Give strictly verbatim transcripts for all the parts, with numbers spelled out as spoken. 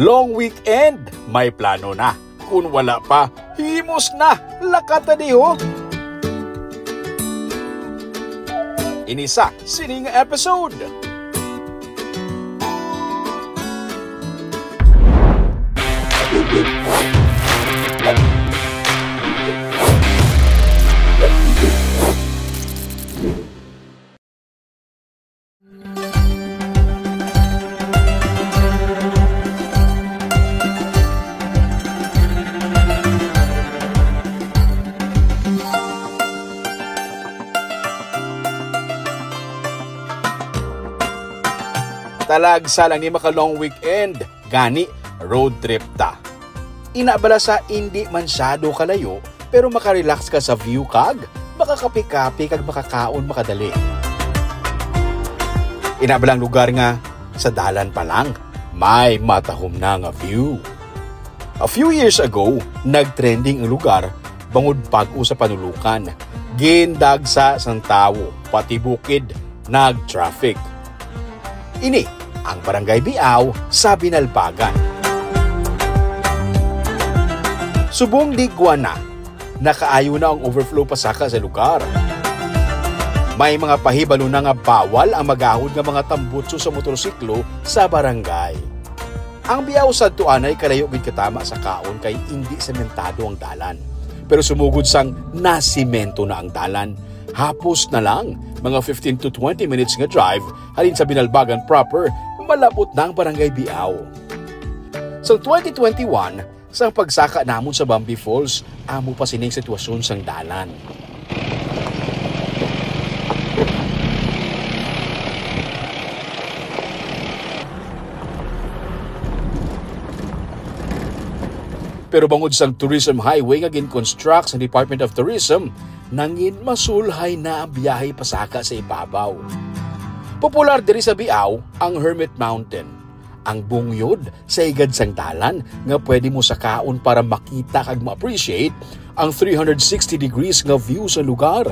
Long weekend, may plano na. Kung wala pa, himos na. Lakata diho. Inisa sining episode. Talagsa lang ni maka long weekend, gani road trip ta. Ina bala sa indi mansyado kalayo, pero makarelax ka sa view kag makakapi-kapi kag makakaon makadali. Ina bala ang lugar nga sa dalan pa lang, may matahom na nga view. A few years ago, nag-trending ang lugar bangod bag-o sa panulukan. Gindagsa sang tawo, pati bukid nag-traffic. Ini ang Barangay Biao sa Binalbagan. Subong ligwa na, nakaayo na ang overflow pasaka sa lugar. May mga pahibalo na nga bawal ang magahod nga mga tambutso sa motorsiklo sa barangay. Ang Biao sadto anay kalayo gid katama sa Kaon kay indi sementado ang dalan. Pero sumugod sang nasemento na ang dalan, hapos na lang mga fifteen to twenty minutes nga drive halin sa Binalbagan proper, malabot na ang Barangay Biao. Sa twenty twenty-one, sa pagsaka namon sa Bambi Falls, amo pa sining sitwasyon sang dalan. Pero bangod sang tourism highway nga gin-construct sa Department of Tourism, nangin masulhay na ang biyahe pasaka sa ibabaw. Popular diri sa Biao ang Hermit Mountain, ang bungyod sa higad sang dalan nga pwede mo sakaon para makita kag ma-appreciate ang three hundred sixty degrees nga view sa lugar.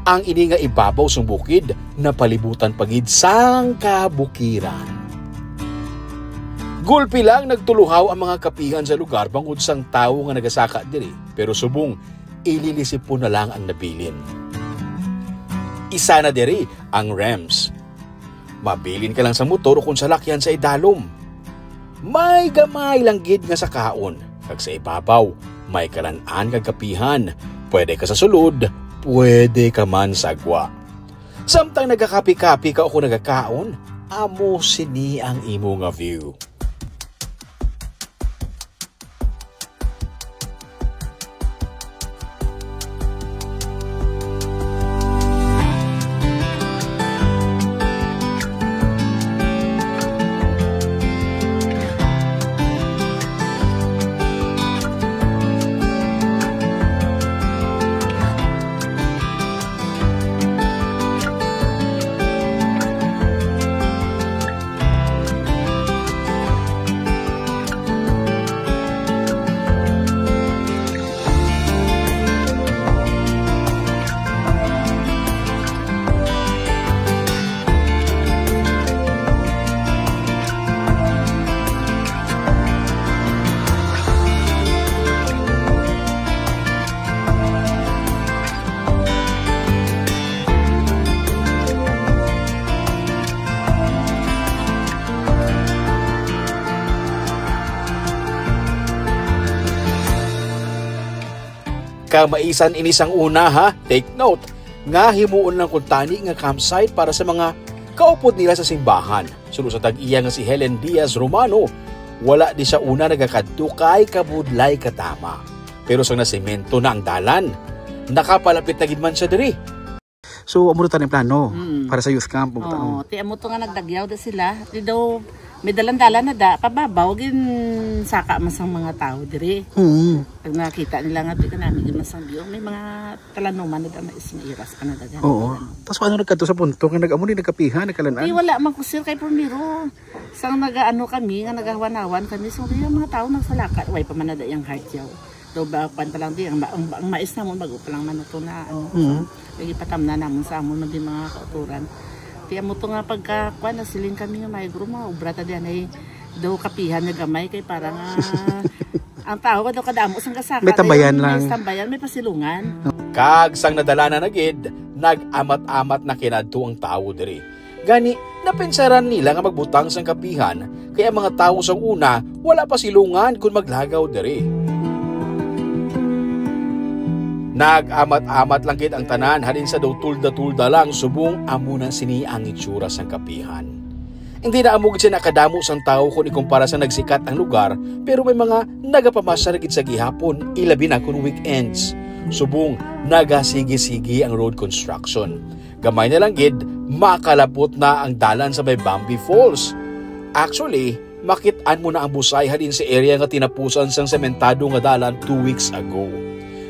Ang ini nga ibabaw sang bukid napalibutan pa gid sang kabukiran. Gulpi lang nagtuluhaw ang mga kapihan sa lugar bangod sang tawo nga nagasaka diri, pero subong ililisipon na lang ang nabilin. Isa na diri ang ramps. Mabilin ka lang sa motor o kung salakyan sa idalom. May gamay lang gid nga sakaon, kag sa ibabaw may kalan-an kag kapihan. Pwede ka sa sulod, pwede ka man sa gwa. Samtang nagakapi-kapi ka o kung nagakaon, amo sini ang imo nga view. Kamaisan ini sang una, ha? Take note nga himuon lang kuntani nga campsite para sa mga kaupod nila sa simbahan. Suno sa tag-iya nga si Helen Diaz Romano, wala di sa una nagakadto kay kabudlay katama. Pero sang nasemento na ang dalan, nakapalapit na gid man siya diri. So, amo ra tani plano Mm. para sa youth camp, amo ta-, Oo, oh. Ti amo to nga nagdagyaw da sila. Di daw, may dalan-dalan na da, pababaw, gin saka man sang mga tao diri. Mm. Pag nakita nila nga, di ka namin gid man sang biyo, may mga talanuman na da, mais, mairas pa na daghan. Oo. Tapos paano nagkadto sa punto nga nag-, amo ni nagkapihan, nagkalan-an? Di, wala man ko, sir, kay primero. Sang nagaano kami, nga nagahawan-hawan kami, so, yung mga tao nagsalaka, way pa man na da yung heart yaw. Daw ba, kwan pa lang di, ang, ang, ang mais namon, bago pa lang man ito na, ano, Mm. so, lagi patamna namon sa amon, man di mga kauturan. Ti amo to nga pagka, kwan, nasiling kami nga may guro, mga obra ta diyan, ay, Daw kapihan nga gamay kay parang, ah, ang tao daw kadamo sang gasaka. May tambayan lang. May tambayan, may pasilungan. Kag sang nadala na na gid, nag-amat-amat na kinadto ang tawo diri. Gani, napinsaran nila nga magbutang sang kapihan, kay ang mga tawo sang una wala pa silungan kon maglagaw diri. Nag-amat-amat lang gid ang tanan halin sa daw tulda-tulda lang, subong amo na sini ang itsura sang kapihan. Hindi na amo gid siya nakadamo sang tawo kon ikumpara sa nagsikat ang lugar, pero may mga nagapamasyal gid sa gihapon, ilabi na kon weekends. Subong nagasigi-sigi ang road construction. Gamay na lang gid, makalapot na ang dalan sa may Bambi Falls. Actually, makit-an mo na ang Busay halin sa area nga tinapusan sang sementado nga dalan two weeks ago.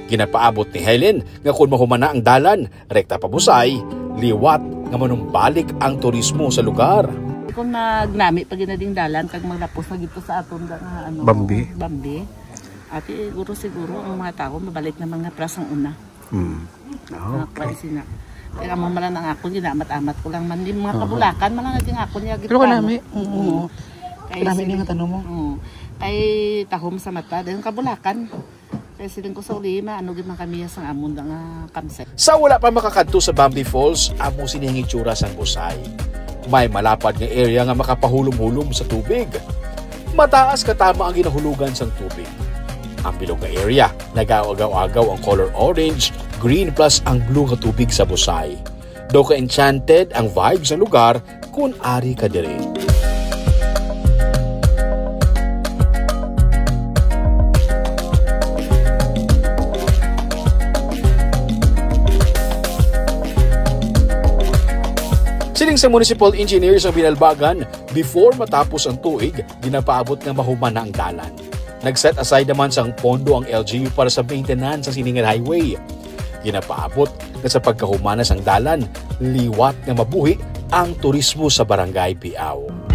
Ginapaabot ni Helen nga kon mahuman na ang dalan, rekta pa Busay, liwat nga manumbalik ang turismo sa lugar. Kung magnami pa gid na ding dalan, kag maglapos na gid to sa aton nga, ano, Bambi. Bambi. Ati, siguro, siguro, ang mga tao mabalik na mga plasang una. Hmm. Ah, okay. Sina. Kaya mo man lang ang akon, ginamat-amat ko lang man. Yung mga Aha. Kabulakan man lang natin akon niya. Pero gitano. Kanami, oo. Mm. Kay Kanami sila, ni nga tanong mo. Oo. Kay tahom sa mata, dahil kabulakan. Kaya siling ko sa ulima, ano gid man kami sang amon nga kamsay. Sa wala pa makakadto sa Bambi Falls, amo sini ang itsura sang Busay. May malapad nga area nga makapahulom-hulom sa tubig. Mataas katama ang ginahulugan sang tubig. Ang bilog nga area, nag-aagaw-agaw ang color orange, green plus ang blue nga tubig sa Busay. Daw ka-enchanted ang vibe sa lugar kun ari ka diri. Siling sa municipal engineer sa Binalbagan, before matapos ang tuig, ginapaabot nga mahuman na ang dalan. Nag-set aside naman sang pondo ang L G U para sa maintenance sa sining highway. Ginapaabot nga sa pagkahuman na sang dalan, liwat nga mabuhi ang turismo sa Barangay Piaw.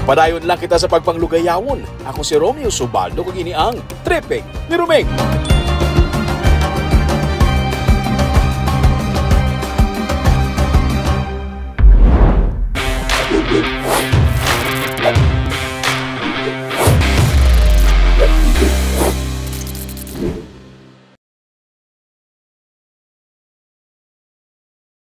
Padayon lang kita sa pagpanglugayawon. Ako si Romeo Subaldo, kag ini ang Tripping ni Roming.